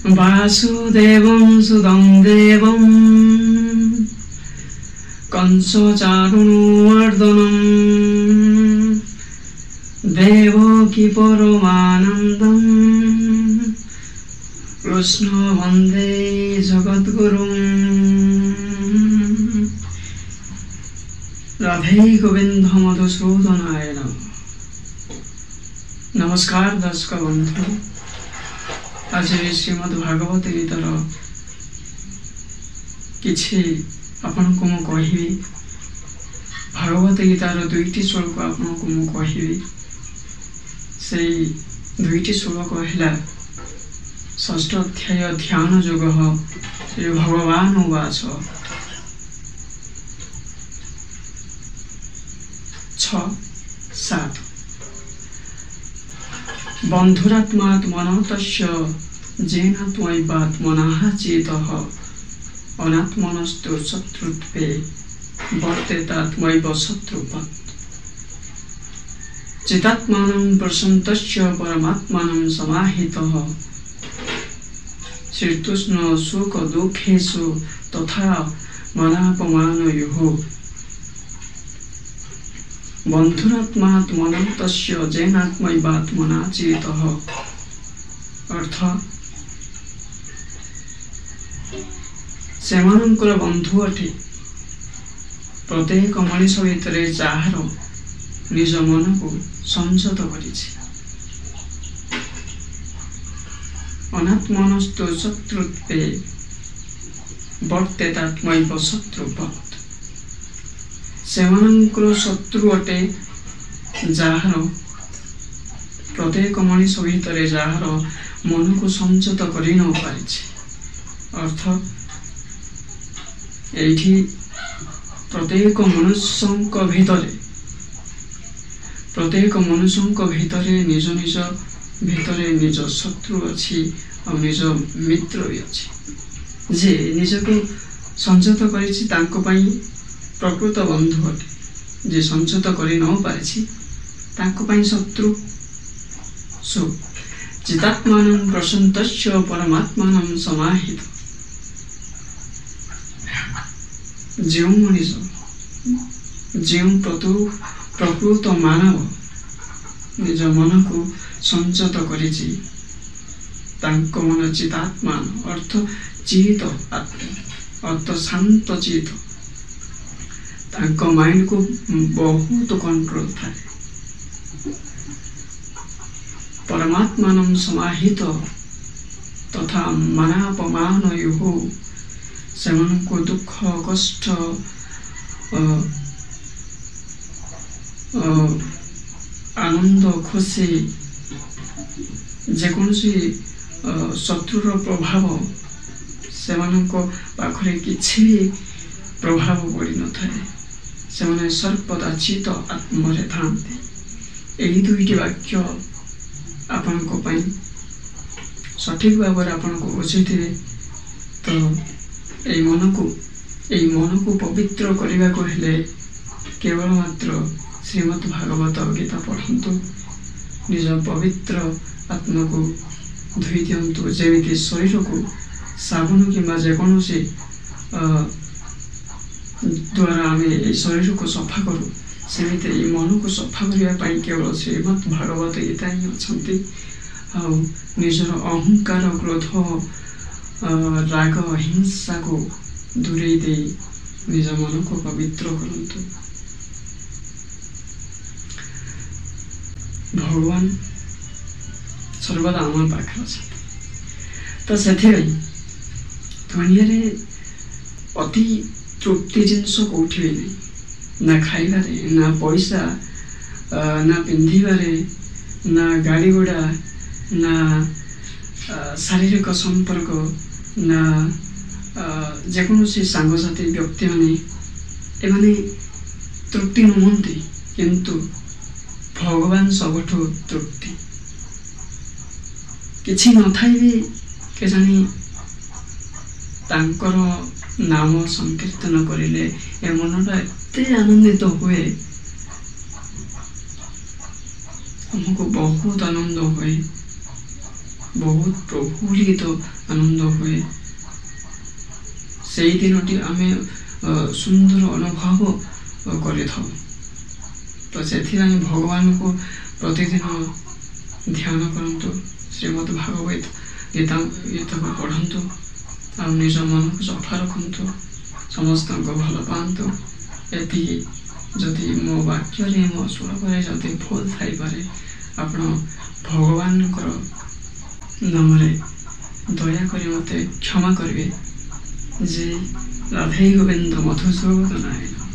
ବାସୁଦେବଂ ସୁଦଂ ଦେବଂ କଂସଚାରୁଣମର୍ଦନಂ ଦେବକୀ ପରମାନନ୍ଦಂ କୃଷ୍ଣ ବନ୍ଦେ ଜଗଦ୍ଗୁରୁଂ। ରାଧେ ଗୋବିନ୍ଦ ମଧୁସୂଦନାୟ ନମଃ। ନମସ୍କାର ଦର୍ଶକ ବନ୍ଧୁ, ଆଜି ଶ୍ରୀମଦ୍ ଭାଗବତ ଗୀତାର କିଛି ଆପଣଙ୍କୁ ମୁଁ କହିବି। ଭାଗବତ ଗୀତାର ଦୁଇଟି ଶ୍ଳୋକ ଆପଣଙ୍କୁ ମୁଁ କହିବି। ସେଇ ଦୁଇଟି ଶ୍ଳୋକ ହେଲା ଷଷ୍ଠ ଅଧ୍ୟାୟ ଧ୍ୟାନ ଯୋଗ, ଶ୍ରୀ ଭଗବାନ ଉବାଚ 6 7। ବନ୍ଧୁରାତ୍ମାତ୍ମନଃ ଯେନାତ୍ମୈବାତ୍ମନଃ ଚେତଃ ଅନାତ୍ମନସ୍ତୁ ଶତ୍ରୁତ୍ବେ ବର୍ତ୍ତେତାତ୍ମୈବ ଶତ୍ରୁବତ୍। ଚିତାତ୍ମାନଂ ପ୍ରଶନ୍ତସ୍ୟ ପରମାତ୍ମାନଂ ସମାହିତଃ ଶୀତୋଷ୍ଣ ସୁଖ ଦୁଃଖେଷୁ ତଥା ମନାପମାନୟୋଃ। ବନ୍ଧୁରାତ୍ମାତ୍ମନଃ ତସ୍ୟ ଯେନାତ୍ମୈବାତ୍ମନା ଚେତଃ। ଅର୍ଥ, ସେମାନଙ୍କର ବନ୍ଧୁ ଅଟେ ପ୍ରତ୍ୟେକ ମଣିଷ ଭିତରେ ଯାହାର ନିଜ ମନକୁ ସଂଯତ କରିଛି। ଅନାତ୍ମନସ୍ତୁ ଶତ୍ରୁତ୍ବେ ବର୍ତ୍ତେତାତ୍ମୈବ ଶତ୍ରୁବତ୍। ସେମାନଙ୍କର ଶତ୍ରୁ ଅଟେ ଯାହାର ପ୍ରତ୍ୟେକ ମଣିଷ ଭିତରେ ଯାହାର ମନକୁ ସଂଯତ କରି ନ ପାରିଛି। ଅର୍ଥ, ଏଇଠି ପ୍ରତ୍ୟେକ ମନୁଷ୍ୟଙ୍କ ଭିତରେ, ପ୍ରତ୍ୟେକ ମନୁଷ୍ୟଙ୍କ ଭିତରେ ନିଜ ନିଜ ଭିତରେ ନିଜ ଶତ୍ରୁ ଅଛି ଆଉ ନିଜ ମିତ୍ର ବି ଅଛି। ଯେ ନିଜକୁ ସଂଯତ କରିଛି ତାଙ୍କ ପାଇଁ ପ୍ରକୃତ ବନ୍ଧୁ ଅଟେ, ଯେ ସଂଯତ କରି ନ ପାରିଛି ତାଙ୍କ ପାଇଁ ଶତ୍ରୁ। ସୋ ଚିତାତ୍ମାନଂ ପ୍ରଶନ୍ତସ୍ୟ ପରମାତ୍ମାନଂ ସମାହିତ। ଯେଉଁ ମଣିଷ, ଯେଉଁ ପ୍ରକୃତ ମାନବ ନିଜ ମନକୁ ସଂଯତ କରିଛି ତାଙ୍କ ମନ ଚିତାତ୍ମାନ, ଅର୍ଥ ଚିତ ଆତ୍ମା, ଅର୍ଥ ଶାନ୍ତ ଚିତ। ତାଙ୍କ ମାଇଣ୍ଡକୁ ବହୁତ କଣ୍ଟ୍ରୋଲ ଥାଏ। ପରମାତ୍ମାନଂ ସମାହିତ ତଥା ମାନାପମାନୟୋଃ। ସେମାନଙ୍କୁ ଦୁଃଖ କଷ୍ଟ ଆନନ୍ଦ ଖୁସି ଯେକୌଣସି ଶତ୍ରୁର ପ୍ରଭାବ ସେମାନଙ୍କ ପାଖରେ କିଛି ବି ପ୍ରଭାବ ପଡ଼ିନଥାଏ। ସେମାନେ ସର୍ବଦା ଚିତ ଆତ୍ମରେ ଥାଆନ୍ତି। ଏହି ଦୁଇଟି ବାକ୍ୟ ଆପଣଙ୍କ ପାଇଁ ସଠିକ ଭାବରେ ଆପଣଙ୍କୁ ବୁଝିଥିବେ। ତ ଏଇ ମନକୁ ପବିତ୍ର କରିବାକୁ ହେଲେ କେବଳ ମାତ୍ର ଶ୍ରୀମଦ୍ ଭାଗବତ ଗୀତା ପଢ଼ନ୍ତୁ। ନିଜ ପବିତ୍ର ଆତ୍ମାକୁ ଧୋଇ ଦିଅନ୍ତୁ। ଯେମିତି ଶରୀରକୁ ସାବୁନ କିମ୍ବା ଯେକୌଣସି ଦ୍ୱାରା ଆମେ ଏଇ ଶରୀରକୁ ସଫା କରୁ, ସେମିତି ଏଇ ମନକୁ ସଫା କରିବା ପାଇଁ କେବଳ ଶ୍ରୀମଦ୍ ଭାଗବତ ଗୀତା ହିଁ ଅଛନ୍ତି। ଆଉ ନିଜର ଅହଙ୍କାର, କ୍ରୋଧ, ରାଗ, ହିଂସାକୁ ଦୂରେଇ ଦେଇ ନିଜ ମନକୁ ପବିତ୍ର କରନ୍ତୁ। ଭଗବାନ ସର୍ବଦା ଆମ ପାଖରେ ଅଛନ୍ତି। ତ ସେଥିପାଇଁ ଦୁନିଆରେ ଅତି ତୃପ୍ତି ଜିନିଷ କୋଉଠି ବି ନାହିଁ, ନା ଖାଇବାରେ, ନା ପଇସା, ନା ପିନ୍ଧିବାରେ, ନା ଗାଡ଼ି ଘୋଡ଼ା, ନା ଶାରୀରିକ ସମ୍ପର୍କ, ନା ଯେକୌଣସି ସାଙ୍ଗସାଥି ବ୍ୟକ୍ତିମାନେ, ଏମାନେ ତୃପ୍ତି ନୁହନ୍ତି। କିନ୍ତୁ ଭଗବାନ ସବୁଠୁ ତୃପ୍ତି। କିଛି ନଥାଇ ବି କେଜାଣି ତାଙ୍କର ନାମ ସଂକୀର୍ତ୍ତନ କରିଲେ ଏ ମନଟା ଏତେ ଆନନ୍ଦିତ ହୁଏ, ଆମକୁ ବହୁତ ଆନନ୍ଦ ହୁଏ। ବହୁତ ପ୍ରଫୁଲ୍ଲିତ ଆନନ୍ଦ ହୁଏ। ସେଇ ଦିନଟି ଆମେ ସୁନ୍ଦର ଅନୁଭବ କରିଥାଉ। ତ ସେଥିପାଇଁ ଭଗବାନଙ୍କୁ ପ୍ରତିଦିନ ଧ୍ୟାନ କରନ୍ତୁ, ଶ୍ରୀମଦ୍ ଭାଗବତ ଗୀତା ଗୀତାକୁ ପଢ଼ନ୍ତୁ ଆଉ ନିଜ ମନକୁ ସଫା ରଖନ୍ତୁ, ସମସ୍ତଙ୍କୁ ଭଲ ପାଆନ୍ତୁ। ଏତିକି। ଯଦି ମୋ ବାକ୍ୟରେ, ମୋ ଶ୍ଳୋକରେ ଯଦି ଭୁଲ ଥାଇପାରେ, ଆପଣ ଭଗବାନଙ୍କର ନାମରେ ଦୟାକରି ମୋତେ କ୍ଷମା କରିବେ। ଯେ ରାଧେ ଗୋବିନ୍ଦ ମଧୁସୂଦନାୟ।